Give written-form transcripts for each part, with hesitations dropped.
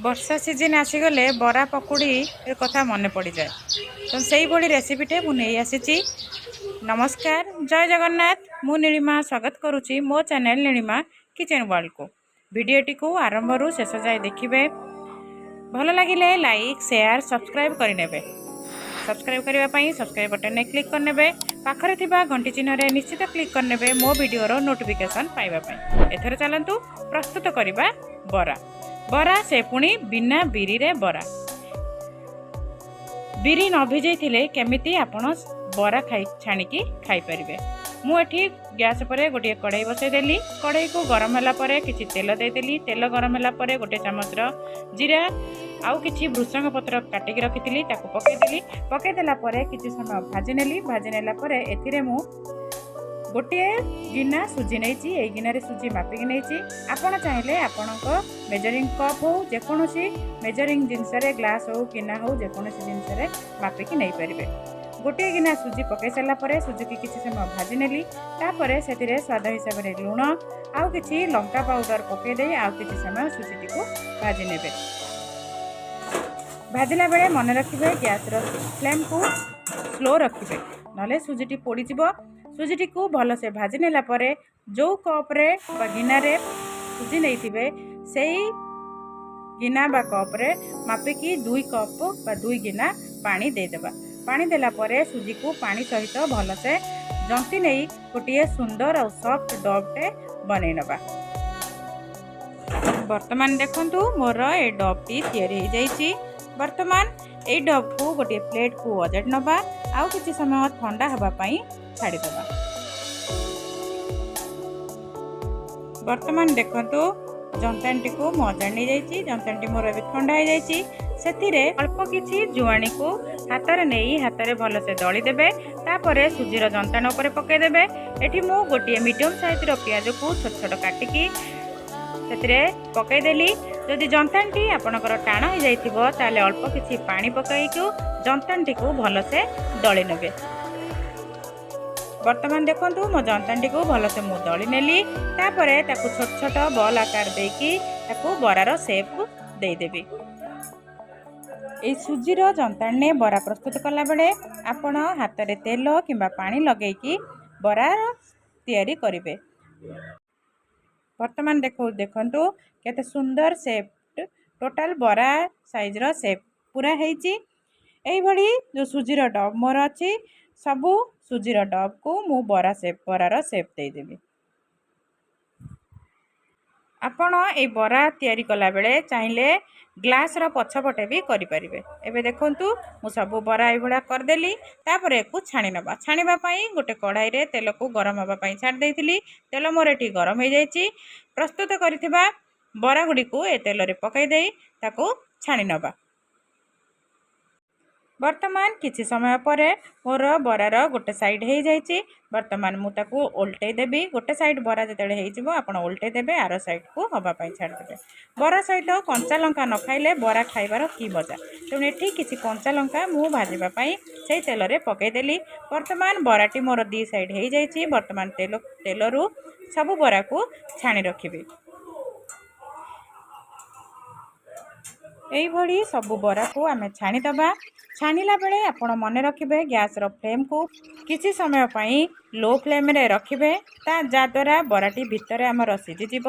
ବର୍ଷା ସିଜନ୍ ଆସିଗଲେ ବରା ପକୁଡ଼ିର କଥା ମନେ ପଡ଼ିଯାଏ। ତ ସେଇଭଳି ରେସିପିଟେ ମୁଁ ନେଇ ଆସିଛି। ନମସ୍କାର, ଜୟ ଜଗନ୍ନାଥ। ମୁଁ ନୀଳିମା ସ୍ୱାଗତ କରୁଛି ମୋ ଚ୍ୟାନେଲ୍ ନୀଳିମା କିଚେନ୍ ୱାର୍ଲଡ଼କୁ। ଭିଡ଼ିଓଟିକୁ ଆରମ୍ଭରୁ ଶେଷ ଯାଏ ଦେଖିବେ। ଭଲ ଲାଗିଲେ ଲାଇକ୍, ସେୟାର, ସବସ୍କ୍ରାଇବ୍ କରିନେବେ। ସବସ୍କ୍ରାଇବ୍ କରିବା ପାଇଁ ସବସ୍କ୍ରାଇବ୍ ବଟନ୍ରେ କ୍ଲିକ୍ କରିନେବେ। ପାଖରେ ଥିବା ଘଣ୍ଟି ଚିହ୍ନରେ ନିଶ୍ଚିତ କ୍ଲିକ୍ କରିନେବେ ମୋ ଭିଡ଼ିଓର ନୋଟିଫିକେସନ୍ ପାଇବା ପାଇଁ। ଏଥର ଚାଲନ୍ତୁ ପ୍ରସ୍ତୁତ କରିବା ବରା। ବରା, ସେ ପୁଣି ବିନା ବିରିରେ ବରା। ବିରି ନ ଭିଜେଇଥିଲେ କେମିତି ଆପଣ ବରା ଖାଇ ଛାଣିକି ଖାଇପାରିବେ? ମୁଁ ଏଠି ଗ୍ୟାସ୍ ଉପରେ ଗୋଟିଏ କଢ଼େଇ ବସାଇଦେଲି। କଢ଼େଇକୁ ଗରମ ହେଲା ପରେ କିଛି ତେଲ ଦେଇଦେଲି। ତେଲ ଗରମ ହେଲା ପରେ ଗୋଟେ ଚାମଚର ଜିରା ଆଉ କିଛି ଭୃସଙ୍ଗ ପତ୍ର କାଟିକି ରଖିଥିଲି, ତାକୁ ପକାଇଦେଲି। ପକାଇଦେଲା ପରେ କିଛି ସମୟ ଭାଜି ନେଲି। ଭାଜି ନେଲା ପରେ ଏଥିରେ ମୁଁ ଗୋଟିଏ ଗିନା ସୁଜି ନେଇଛି। ଏଇ ଗିନାରେ ସୁଜି ମାପିକି ନେଇଛି। ଆପଣ ଚାହିଁଲେ ଆପଣଙ୍କ ମେଜରିଂ କପ୍ ହେଉ, ଯେକୌଣସି ମେଜରିଂ ଜିନିଷରେ, ଗ୍ଲାସ୍ ହେଉ, ଗିନା ହେଉ, ଯେକୌଣସି ଜିନିଷରେ ମାପିକି ନେଇପାରିବେ। ଗୋଟିଏ ଗିନା ସୁଜି ପକାଇ ସାରିଲା ପରେ ସୁଜିକି କିଛି ସମୟ ଭାଜି ନେଲି। ତାପରେ ସେଥିରେ ସ୍ୱାଦ ହିସାବରେ ଲୁଣ ଆଉ କିଛି ଲଙ୍କା ପାଉଡ଼ର ପକାଇ ଦେଇ ଆଉ କିଛି ସମୟ ସୁଜିଟିକୁ ଭାଜି ନେବେ। ଭାଜିଲା ବେଳେ ମନେ ରଖିବେ, ଗ୍ୟାସ୍ର ଫ୍ଲେମ୍କୁ ସ୍ଲୋ ରଖିବେ, ନହେଲେ ସୁଜିଟି ପୋଡ଼ିଯିବ। ସୁଜିଟିକୁ ଭଲସେ ଭାଜି ନେଲା ପରେ ଯେଉଁ କପ୍ରେ ବା ଗିନାରେ ସୁଜି ନେଇଥିବେ, ସେଇ ଗିନା ବା କପ୍ରେ ମାପିକି 2 କପ୍ ବା 2 ଗିନା ପାଣି ଦେଇଦେବା। ପାଣି ଦେଲା ପରେ ସୁଜିକୁ ପାଣି ସହିତ ଭଲସେ ଜନ୍ତି ନେଇ ଗୋଟିଏ ସୁନ୍ଦର ଆଉ ସଫ୍ଟ ଡବ୍ଟେ ବନେଇ ନେବା। ବର୍ତ୍ତମାନ ଦେଖନ୍ତୁ, ମୋର ଏ ଡବ୍ଟି ତିଆରି ହେଇଯାଇଛି। ବର୍ତ୍ତମାନ ଏଇ ଡବ୍କୁ ଗୋଟିଏ ପ୍ଲେଟ୍କୁ ଅଜାଡ଼ି ନେବା ଆଉ କିଛି ସମୟ ଥଣ୍ଡା ହେବା ପାଇଁ ଛାଡ଼ିଦେବା। ବର୍ତ୍ତମାନ ଦେଖନ୍ତୁ, ଜନ୍ତାଣିଟିକୁ ମୁଁ ଅଜାଡ଼ି ନେଇଯାଇଛି। ଜନ୍ତାଣିଟି ମୋର ଏବେ ଥଣ୍ଡା ହେଇଯାଇଛି। ସେଥିରେ ଅଳ୍ପ କିଛି ଜୁଆଣିକୁ ହାତରେ ନେଇ ହାତରେ ଭଲସେ ଦଳିଦେବେ। ତାପରେ ସୁଜିର ଜନ୍ତାଣ ଉପରେ ପକାଇଦେବେ। ଏଠି ମୁଁ ଗୋଟିଏ ମିଡ଼ିୟମ୍ ସାଇଜ୍ର ପିଆଜକୁ ଛୋଟ ଛୋଟ କାଟିକି ସେଥିରେ ପକାଇଦେଲି। ଯଦି ଜନ୍ତାଣିଟି ଆପଣଙ୍କର ଟାଣ ହେଇଯାଇଥିବ, ତାହେଲେ ଅଳ୍ପ କିଛି ପାଣି ପକାଇକି ଜନ୍ତାଣିଟିକୁ ଭଲସେ ଦଳି ନେବେ। ବର୍ତ୍ତମାନ ଦେଖନ୍ତୁ, ମୋ ଜନ୍ତାଣିଟିକୁ ଭଲସେ ମୁଁ ଦଳି ନେଲି। ତାପରେ ତାକୁ ଛୋଟ ଛୋଟ ବଲ୍ ଆକାର ଦେଇକି ତାକୁ ବରାର ସେପ୍ ଦେଇଦେବି। ଏଇ ସୁଜିର ଜନ୍ତାଣିରେ ବରା ପ୍ରସ୍ତୁତ କଲାବେଳେ ଆପଣ ହାତରେ ତେଲ କିମ୍ବା ପାଣି ଲଗେଇକି ବରାର ତିଆରି କରିବେ। ବର୍ତ୍ତମାନ ଦେଖନ୍ତୁ, କେତେ ସୁନ୍ଦର ସେପ୍, ଟୋଟାଲ ବରା ସାଇଜ୍ର ସେପ୍ ପୁରା ହେଇଛି। ଏଇଭଳି ଯେଉଁ ସୁଜିର ଡବ୍ ମୋର ଅଛି, ସବୁ ସୁଜିର ଡବ୍କୁ ମୁଁ ବରା ସେପ୍, ବରାର ସେପ୍ ଦେଇଦେବି। ଆପଣ ଏଇ ବରା ତିଆରି କଲାବେଳେ ଚାହିଁଲେ ଗ୍ଲାସ୍ର ପଛପଟେ ବି କରିପାରିବେ। ଏବେ ଦେଖନ୍ତୁ, ମୁଁ ସବୁ ବରା ଏଇଭଳିଆ କରିଦେଲି। ତାପରେ ଏକୁ ଛାଣି ନେବା। ଛାଣିବା ପାଇଁ ଗୋଟେ କଢ଼ାଇରେ ତେଲକୁ ଗରମ ହେବା ପାଇଁ ଛାଡ଼ି ଦେଇଥିଲି। ତେଲ ମୋର ଏଠି ଗରମ ହେଇଯାଇଛି। ପ୍ରସ୍ତୁତ କରିଥିବା ବରା ଗୁଡ଼ିକୁ ଏ ତେଲରେ ପକାଇ ଦେଇ ତାକୁ ଛାଣି ନେବା। ବର୍ତ୍ତମାନ କିଛି ସମୟ ପରେ ମୋର ବରାର ଗୋଟେ ସାଇଡ଼୍ ହେଇଯାଇଛି। ବର୍ତ୍ତମାନ ମୁଁ ତାକୁ ଓଲଟେଇ ଦେବି। ଗୋଟେ ସାଇଡ଼୍ ବରା ଯେତେବେଳେ ହେଇଯିବ, ଆପଣ ଓଲଟେଇ ଦେବେ, ଆର ସାଇଡ଼୍କୁ ହେବା ପାଇଁ ଛାଡ଼ିଦେବେ। ବରା ସହିତ କଞ୍ଚା ଲଙ୍କା ନ ଖାଇଲେ ବରା ଖାଇବାର କି ମଜା? ତେଣୁ ଏଠି କିଛି କଞ୍ଚା ଲଙ୍କା ମୁଁ ଭାଜିବା ପାଇଁ ସେଇ ତେଲରେ ପକାଇଦେଲି। ବର୍ତ୍ତମାନ ବରାଟି ମୋର ଦୁଇ ସାଇଡ଼୍ ହେଇଯାଇଛି। ବର୍ତ୍ତମାନ ତେଲରୁ ସବୁ ବରାକୁ ଛାଣି ରଖିବି। ଏଇଭଳି ସବୁ ବରାକୁ ଆମେ ଛାଣିଦେବା। ଛାଣିଲା ବେଳେ ଆପଣ ମନେ ରଖିବେ, ଗ୍ୟାସ୍ର ଫ୍ଲେମ୍କୁ କିଛି ସମୟ ପାଇଁ ଲୋ ଫ୍ଲେମ୍ରେ ରଖିବେ, ତା ଯାହାଦ୍ୱାରା ବରାଟି ଭିତରେ ଆମର ସିଝିଯିବ।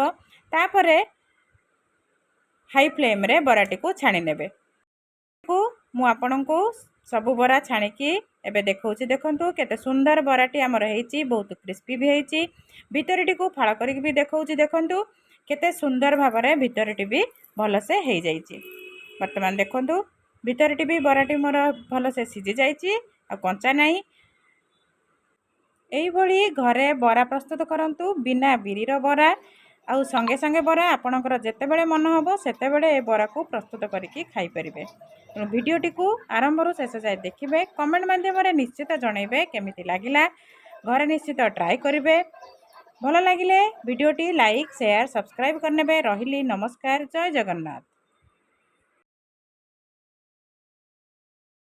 ତାପରେ ହାଇ ଫ୍ଲେମ୍ରେ ବରାଟିକୁ ଛାଣି ନେବେ। ମୁଁ ଆପଣଙ୍କୁ ସବୁ ବରା ଛାଣିକି ଏବେ ଦେଖାଉଛି। ଦେଖନ୍ତୁ, କେତେ ସୁନ୍ଦର ବରାଟି ଆମର ହେଇଛି। ବହୁତ କ୍ରିସ୍ପି ବି ହେଇଛି। ଭିତରଟିକୁ ଫାଳ କରିକି ବି ଦେଖାଉଛି। ଦେଖନ୍ତୁ, କେତେ ସୁନ୍ଦର ଭାବରେ ଭିତରଟି ବି ଭଲସେ ହେଇଯାଇଛି। ବର୍ତ୍ତମାନ ଦେଖନ୍ତୁ, ଭିତରଟି ବି ବରାଟି ମୋର ଭଲସେ ସିଝି ଯାଇଛି, ଆଉ କଞ୍ଚା ନାହିଁ। ଏଇଭଳି ଘରେ ବରା ପ୍ରସ୍ତୁତ କରନ୍ତୁ, ବିନା ବିରିର ବରା ଆଉ ସଙ୍ଗେ ସଙ୍ଗେ ବରା। ଆପଣଙ୍କର ଯେତେବେଳେ ମନ ହେବ, ସେତେବେଳେ ଏ ବରାକୁ ପ୍ରସ୍ତୁତ କରିକି ଖାଇପାରିବେ। ତେଣୁ ଭିଡ଼ିଓଟିକୁ ଆରମ୍ଭରୁ ଶେଷ ଯାଏ ଦେଖିବେ। କମେଣ୍ଟ ମାଧ୍ୟମରେ ନିଶ୍ଚିତ ଜଣାଇବେ କେମିତି ଲାଗିଲା। ଘରେ ନିଶ୍ଚିତ ଟ୍ରାଏ କରିବେ। ଭଲ ଲାଗିଲେ ଭିଡ଼ିଓଟି ଲାଇକ୍, ସେୟାର, ସବସ୍କ୍ରାଇବ୍ କରିନେବେ। ରହିଲି, ନମସ୍କାର, ଜୟ ଜଗନ୍ନାଥ।